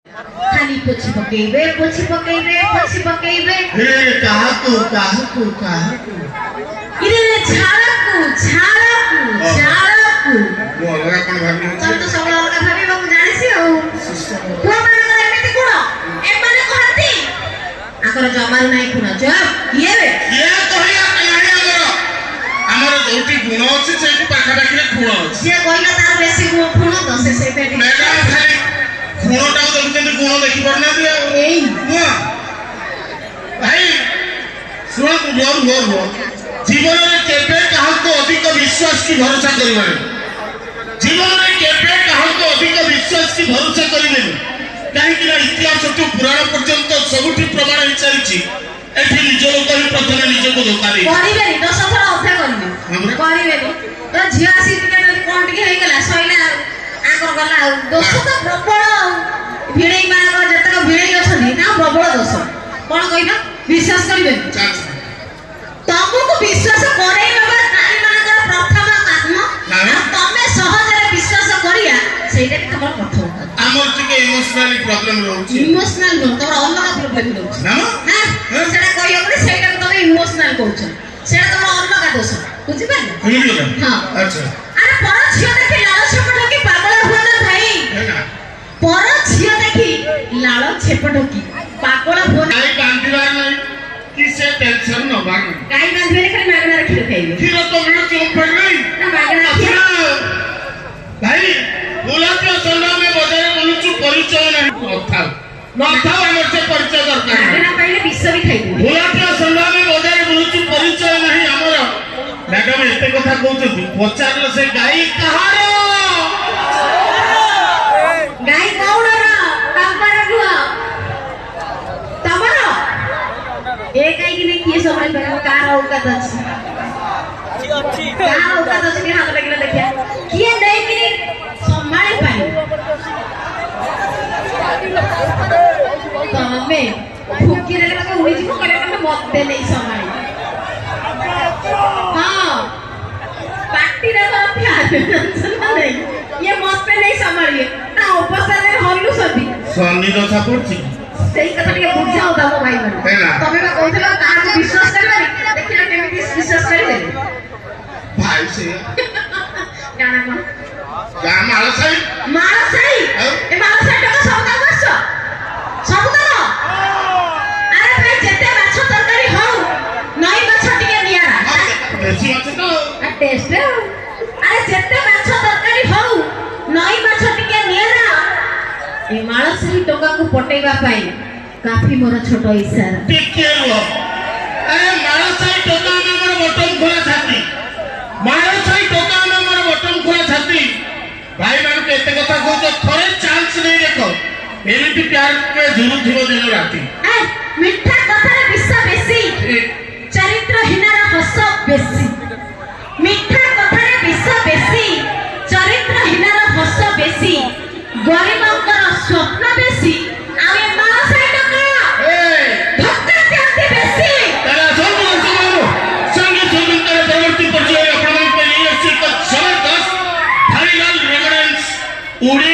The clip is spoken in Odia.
ଖାଲି ପୋଛି ପକେଇବେ, ପୋଛି ପକେଇବେ, ପୋଛି ପକେଇବେ। ହେ, କାହାକୁ କାହାକୁ କାହାକୁ? ଇରେ, ଝାଳକୁ, ଝାଳକୁ, ଝାଳକୁ। ମୁଁ ଅଲଗା କଣ ଭାବି? ତମେ ତ ସବୁବେଳେ ଅଲଗା ଭାବିବ, ମୁଁ ଜାଣିଛି। ଆଉ ପୁଅମାନଙ୍କର ଏମିତି ଗୁଣ, ଏମାନେ କହନ୍ତି ଆଙ୍କର ଜମାରୁ ନାହିଁ ଖୁଣ। ଚୁପ୍, କିଏ ବେ? କିଏ କହିଲା ନାହିଁ? ଆମର ଯୋଉଠି ଗୁଣ ଅଛି, ସେଇଠି ପାଖାପାଖିରେ ଖୁଣ ଅଛି। ଯିଏ କହିଲା ତାର ବେଶୀ ଖୁଣ ତ ସେ ସେଇପାଇଁ ଟିକେ ମ୍ୟାଡାମ ଖାଲି ଖୁଣଟାକୁ ଦେଖୁଛନ୍ତି, ଗୁଣ ଦେଖି ପାରୁନାହାନ୍ତି। ଆଉ ଏଇ ନୁହଁ ଭାଇ, ଶୁଣନ୍ତୁ, ରୁହ ରୁହ ରୁହ। ଜୀବନରେ କେବେ କାହାକୁ ଅଧିକ ବିଶ୍ୱାସ କି ଭରସା କରିବେନି। ଜୀବନରେ କେବେ କାହାକୁ ଅଧିକ ବିଶ୍ୱାସ କି ଭରସା କରିବେନି, କାହିଁକି ନା ଇତିହାସଠୁ ପୁରାଣ ପର୍ଯ୍ୟନ୍ତ ସବୁଠି ପ୍ରମାଣ ହେଇସାରିଛି, ଏଠି ନିଜ ଲୋକ ହିଁ ପ୍ରଥମେ ନିଜକୁ ଧୋକା ଦେଇ କରିବେନି, 10 ଥର ଅଧେ କରିବେ। ହଁ ପରା। କରିବେନି ତ। ଝିଅ ଆସିକି ଟିକେ ଯଦି କଣ ଟିକେ ହେଇଗଲା, ସଇଲା ଆଉ, ଆଙ୍କର ଗଲା। ଆଉ ଦୋଷ ତ ପ୍ରବଳ। ଆଉ ଭିଣେଇ ମାନଙ୍କର ଯେତେକ ଭିଣେଇ ଅଛନ୍ତି ନା, ପ୍ରବଳ ଦୋଷ। କଣ କହିଲ? ବିଶ୍ୱାସ କରିବେନି। ଚାନ୍ସ। ତମକୁ ବିଶ୍ୱାସ କରେଇବା ନାରୀ ମାନଙ୍କର ପ୍ରଥମ କାମ। ନା। ଆଉ ତମେ ସହଜରେ ବିଶ୍ୱାସ କରିବା, ସେଇଟା ବି ତମର ପ୍ରଥମ କାମ। ଆମର ଟିକେ ଇମୋସନାଲି ପ୍ରୋବ୍ଲେମ ରହୁଛି। ଇମୋସନାଲ ନୁହଁ, ତମର ଅଲଗା ପ୍ରୋବ୍ଲେମ ରହୁଛି। ନା ମ? ହଁ, ସେଟା କହିହବନି। ସେଇଟାକୁ ତମେ ଇମୋସନାଲ କହୁଛ, ସେଇଟା ତମର ଅଲଗା ଦୋଷ, ବୁଝିପାରିଲ? ଏମିତି କଥା? ହଁ। ଆଚ୍ଛା। ଆରେ, ପର ଝିଅ ଦେଖି ଲାଳ ଛେପ ଢୋକି ପାଗଳ ହୁଅ ନା ଭାଇ। ହେଲା। ପର ଝିଅ ଦେଖି ଲାଳ ଛେପ ଢୋକି ପାଗଳ ହୁଅ ନା। ଗାଈ ବାନ୍ଧିବାର ନାହିଁ କି ସେ ଟେନସନ ନବାର ନାହିଁ। ଗାଈ ବାନ୍ଧିବେନି, ଖାଲି ମାଗଣାରେ କ୍ଷୀର ଖାଇବେ। କ୍ଷୀର ତ ମିଳୁଛି ଓମ୍ଫେଡ ନାହିଁ? ନା, ମାଗଣା କ୍ଷୀର। ଭାଇ, ବୁଲାଟିଆ ଷଣ୍ଢ ଆମେ ବଜାରରେ ବୁଲୁଛୁ, ପରିଚୟ ନାହିଁ। ନଥାଉ ନଥାଉ, ଆମର ସେ ପରିଚୟ ଦରକାର ନାହିଁ। ମାଗଣା ପାଇଲେ ବିଷ ବି ଖାଇଦେବେ। ବୁଲାଟିଆ ଷଣ୍ଢ ଆମେ ବଜାରରେ ବୁଲୁଛୁ, ପରିଚୟ ନାହିଁ ଆମର। ମ୍ୟାଡାମ ଏତେ କଥା କହୁଛନ୍ତି, ପଚାରିଲ ସେ ଗାଈ କାହାର? ଗାଈ କୌଣର? ତାଙ୍କର ନୁହଁ, ତମର। ଏ ଗାଈକି ନେଇ କିଏ ସମ୍ଭାଳି ପାରିବ? କାହାର ଔକାତ ଅଛି? କାହାର ଔକାତ ଅଛି? ଟିକେ ହାତ ଟେକିଲେ ଦେଖିବା, କିଏ ନେଇକିରି ସମ୍ଭାଳି ପାରିବ? ତମେ ଫୁକିଦେଲେ ତମେ ଉଡ଼ିଯିବ, କହିଲେ ତମେ ମତେ ନେଇ ସମ୍ଭାଳି। ହଁ, ପାଟିରେ ତ ନା ନାଇଁ, ଇଏ ମତେ ନେଇ ସମ୍ଭାଳିବେ ନା ଅବସ୍ଥାରେ ହଲୁଛନ୍ତି। ଶନି ଦଶା ପଡୁଛି। ସେଇ କଥା ଟିକେ ବୁଝାଅ ତମ ଭାଇ ମାନେ। ହେଲା। ତମେ ବା କହୁଥିଲ କାହାକୁ ବିଶ୍ୱାସ କରିବାନି, ଦେଖିଲ କେମିତି ବିଶ୍ୱାସ କରିଦେଲେ। ଭାଇ, ସେଇଆ। ଗାଁ କଣ? ଗାଁ ମାଳ ସାହି। ମାଳ ସାହି? ଆଉ? ଏ ମାଳ ସାହି ଟଙ୍କା ସବୁ ତକ ବସିଛ, ସବୁ ତକ। ଆରେ ଭାଇ, ଯେତେ ମାଛ ତରକାରୀ ହଉ, ନଈ ମାଛ ଟିକେ ନିଆରା। ଦେଶୀ ମାଛ ତ। ଟେଷ୍ଟ ଆଉ। ଆରେ, ଯେତେ ମାଛ ତରକାରୀ ହଉ, ନଈ ମାଛ ଟିକେ ନିଆରା। ଏ ମାଳସାହି ଟଙ୍କାକୁ ପଟେଇବା ପାଇଁ କାଫି ମୋର ଛୋଟ ଇସାରା। ଟିକେ ରୁହ। ଆରେ, ମାଳସାହି ଟୋକା ଆମେ, ଆମର ବଟନ ଖୋଲା ଛାତି। ମାଳସାହି ଟୋକା ଆମେ, ଆମର ବଟନ ଖୋଲା ଛାତି। ଭାଇମାନଙ୍କୁ ଏତେ କଥା କହୁଛ, ଥରେ ଚାନ୍ସ ନେଇ ଦେଖ, ଏମିତି ପ୍ୟାର ଝୁରୁଥିବ ଦିନ ରାତି। ଏ, ମିଠା କଥାରେ ବିଷ ବେଶୀ, ଚରିତ୍ରହୀନର ହସ ବେଶୀ। ମିଠା କଥାରେ ବିଷ ବେଶୀ, ଚରିତ୍ରହୀନର ହସ ବେଶୀ, ଗରିବଙ୍କର ସ୍ୱପ୍ନ ବେଶୀ, ଆଉ ଏ ମାଳସାହି ଟଙ୍କା ଧକ୍କା ଦିଅନ୍ତି ବେଶୀ। ତାହେଲେ ଆସନ୍ତୁ ଦର୍ଶକ ବନ୍ଧୁ, ସଙ୍ଗୀ ସଙ୍ଗୀତର ପରବର୍ତ୍ତୀ ପର୍ଯ୍ୟାୟରେ ଆପଣମାନଙ୍କ ପାଇଁ ନେଇ ଆସିଛି ଏକ ଜବରଦସ୍ତ ଭାଇରାଲ ରେକର୍ଡ ଉଡ଼ି